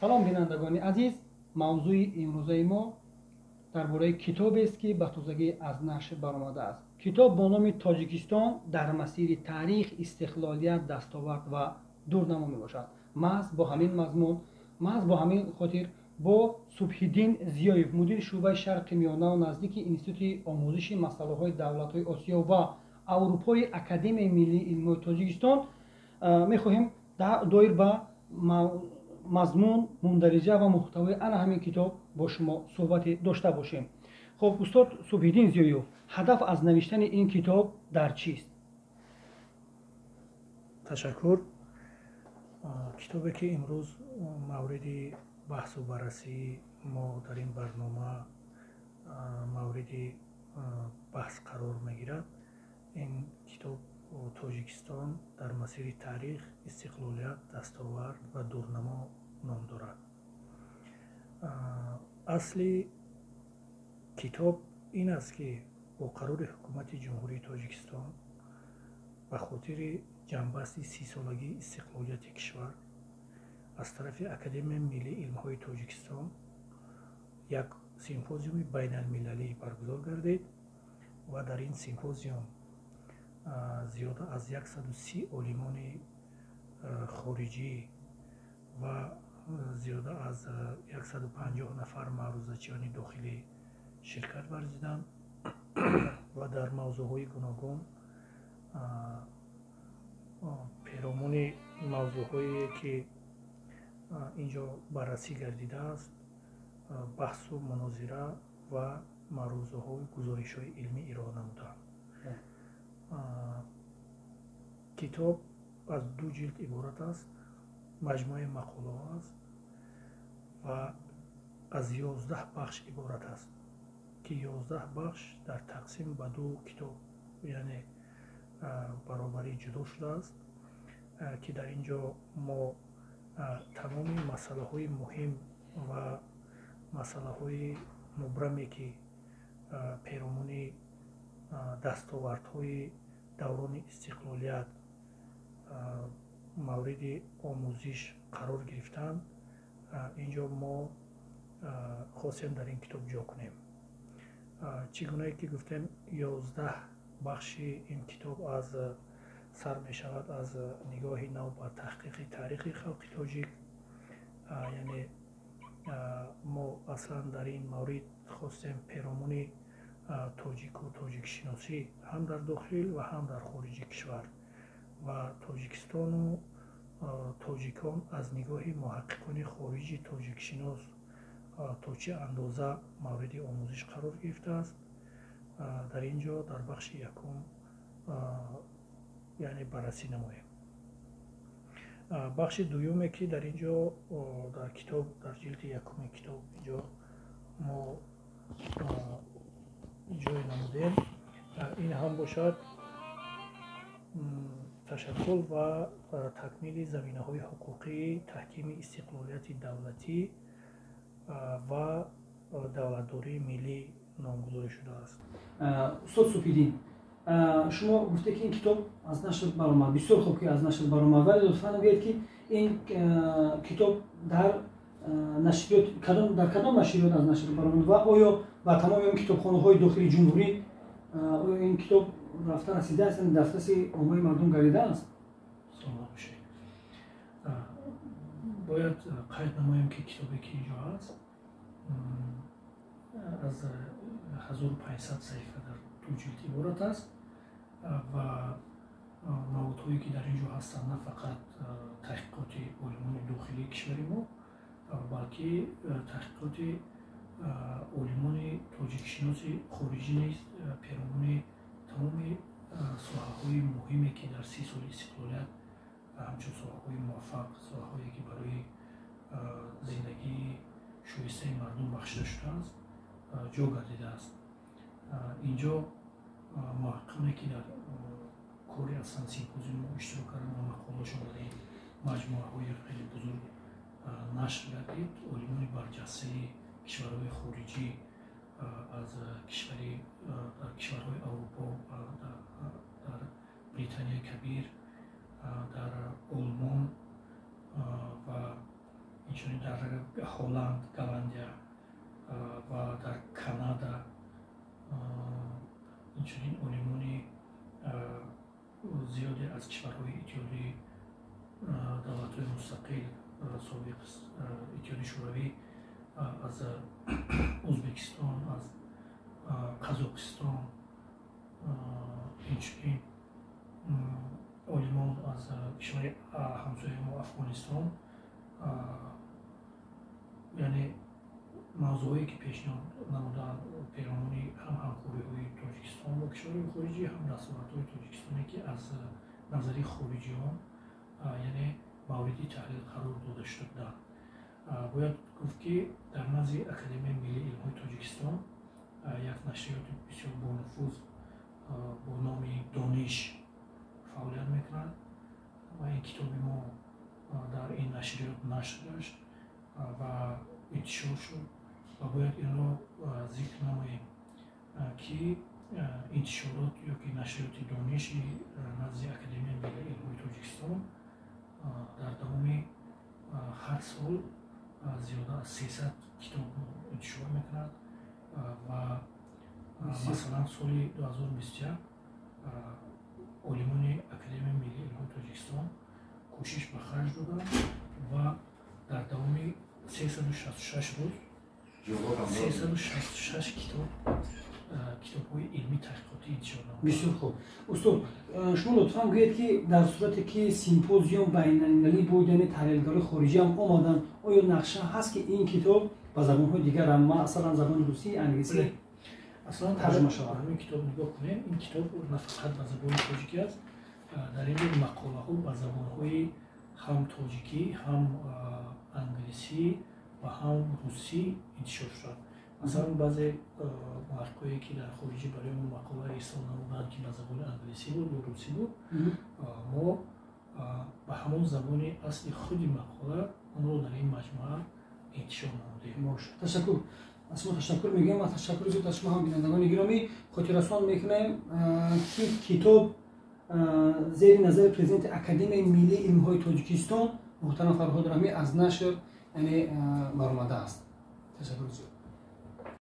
Салом, бинандагони азиз. Мавзӯи имрӯзаи мо дар бораи китобест, ки ба тозагӣ аз нашр баромадааст. Китоб бо номи «Тоҷикистон дар масири таърих: истиқлолият, дастовард ва дурнамо» мебошад. Маҳз бо ҳамин мазмун, маҳз бо ҳамин хотир бо Субҳиддин Зиёев, мудири шӯъбаи Шарқи Миёнаву Наздики Институти омӯзиши масъалаҳои давлатҳои Осиё ва Аврупои Академияи миллии илмҳои Тоҷикистон мехоҳем доир ба мазмун, мундариҷа ва муҳтавои ана ҳамин китоб бо шумо суҳбате дошта бошем. Хуб, устод Субҳиддин Зиёев, ҳадаф аз навиштани ин китоб дар чист? Ташаккур. Китобе, ки имрӯз мавриди баҳсу баррасии мо дар ин барнома мавриди баҳс қарор мегирад, ин китоб «Тоҷикистон дар масири таърих: истиқлолият, дастовард ва дурнамо» ном дорад. Асли китоб ин аст, ки бо қарори Ҳукумати Ҷумҳурии Тоҷикистон ба хотири ҷамъбасти 30-солагии истиқлолияти кишвар аз тарафи Академияи миллии илмҳои Тоҷикистон як симпозиуми байналмилалӣ баргузор гардид ва дар ин симпозиум зиёда аз 130 олимони хориҷӣ ва зиёда аз 150 нафар маърузачиёни дохилӣ ширкат варзиданд ва дар мавзӯъҳои гуногун, перомуни мавзӯъҳое, ки ин ҷо баррасӣ гардидааст, баҳсу мунозира ва маърузаҳои гузоришҳои илмӣ ироа намуданд. Китоб аз ду ҷилд иборат аст, маҷмӯаи мақолаҳо аст ва аз 11 бахш иборат аст, ки 11 бахш дар тақсим ба ду китоб, яъне баробарӣ ҷудо шудааст, ки дар ин ҷо мо тамоми масъалаҳои муҳим ва масъалаҳои мубраме, ки перомуни дастовардҳои даврони истиқлолият мавриди омӯзиш қарор гирифтанд, ин ҷо мо хостем дар ин китоб ҷо кунем. Чӣ гунае ки гуфтем, 11 бахши ин китоб аз сар мешавад аз нигоҳи нав ба таҳқиқи таърихи халқи тоҷик, яъне мо аслан дар ин маврид хостем перомуни тоҷику тоҷикшиносӣ ҳам дар дохил ва ҳам дар хориҷи кишвар ва Тоҷикистону тоҷикон аз нигоҳи муҳаққиқони хориҷи тоҷикшинос то чӣ андоза мавриди омӯзиш қарор гирифтааст, дар ин ҷо дар бахши якум, яъне, баррасӣ намоем. Бахши дуюме, ки дар ин ҷо дар китоб, дар ҷилди якуми китоб инҷо мо ҷой намудем, ин ҳам бошад ташаккул ва такмили заминаҳои ҳуқуқии таҳкими истиқлолияти давлатӣ ва давлатдории миллӣ номгузорӣ шудааст. Устод Субҳиддин, шумо гуфте, ки ин китоб аз нашр баромад. Бисёр хуб, ки аз нашр баромад, вале лутфан гӯед, ки ин китоб дар нашриёт дар кадом нашриёт аз нашр баромад ва оё ба тамоми он китобхонаҳои дохили ҷумҳурӣ оё ин китоб рафта расидааст, дастраси оммаи мардум гардидааст? Саломат бошед. Бояд қайд намоем, ки китобе, ки инҷо ҳаст, аз 1500 саҳифа дар ду ҷилд иборат аст ва маводҳое, ки дар ин ҷо ҳастанд, на фақат таҳқиқоти олимони дохилии кишвари мо, балки таҳқиқоти олимони тоҷикшиноси хориҷӣ низ перомуни тамоми соҳаҳои муҳиме, ки дар 30 соли истиқлолият ҳамчун соҳаҳои муваффақ, соҳаҳое, ки барои зиндагии шоистаи мардум бахшида шудааст, ҷо гардидааст. Инҷо муҳаққиқоне, ки дар кори аслан симпозиум иштирок карданд ва мақолаҳошон дар ин маҷмӯаҳои хеле бузург нашр гардид, олимони барҷастаи кишварҳои хориҷӣ, аз кишвари дар кишварҳои Аврупо, дар Британияи Кабир, дар Олмон ва Инчунин дар Ҳолланд, Голландия ва дар Канада, инчунин олимони зиёде аз кишварҳои Иттиҳоди давлатҳои мустақил, собиқ Иттиҳоди Шӯравӣ, аз Ӯзбекистон, аз Қазоқистон, инчунин олимон аз кишвари ҳамсояи мо Афғонистон, яъне мавзӯъҳое ки пешниҳод намуданд, перомуни ҳам ҳамкориҳои Тоҷикистон бо кишварҳои хориҷӣ, ҳам дастовардҳои Тоҷикистоне, ки аз назари хориҷиён, яъне мавриди таҳлил қарор дода шуда буданд. Бояд гуфт, ки дар назди Академияи миллии илмҳои Тоҷикистон як нашриёти бисёр бонуфуз бо номи «Дониш» фаъолият мекунад ва ин китоби мо дар ин нашриёт нашр гашт ва интишор шуд. Ва бояд инро зикр намоем, ки интишорот ёки нашриёти «Дониши» назди Академияи миллии илмҳои Тоҷикистон дар давоми ҳар сол зиёда аз 300 китоб интишор мекунад ва масалан, соли 2021 олимони Академияи миллии илмҳои Тоҷикистон кӯшиш ба харҷ доданд ва дар давоми 366 рӯз 366 китоб, китобҳои илмӣ таҳқиқотӣ интишор намуданд. Бисёр хуб, устод. Шумо лутфан гӯед, ки дар сурате ки симпозиум байналмилалӣ буд, яъне таҳлилгарои хориҷӣ ҳам омаданд, оё нақша ҳаст, ки ин китоб ба забонҳои дигар, масалан забони русӣ, англисӣ Аслан тарҷума шавад? Ҳамин китоб нигоҳ кунем, ин китоб на фақат ба забони тоҷикӣ аст. Дар ин ҷо мақолаҳо ба забонҳои ҳам тоҷикӣ, ҳам англисӣ ва ҳам русӣ интишор шуданд. Масалан, баъзе муҳаққиқое, ки дар хориҷӣ барои мо мақола ирсол намуданд, ки ба забони англисӣ буд ё русӣ буд, мо ба ҳамон забони асли худи мақола онро дар ин маҷмӯа интишор намудем. Ташаккур, аз шумо ташаккур мегӯям ва ташаккури зиёд аз шумо ҳам. Бинандагони гиромӣ, хотиррасон мекунем, ки китоб зери назари президенти Академияи миллии илмҳои Тоҷикистон муҳтарам Фарҳод Раҳимӣ аз нашр, яъне, баромадааст. Ташаккури зиёд.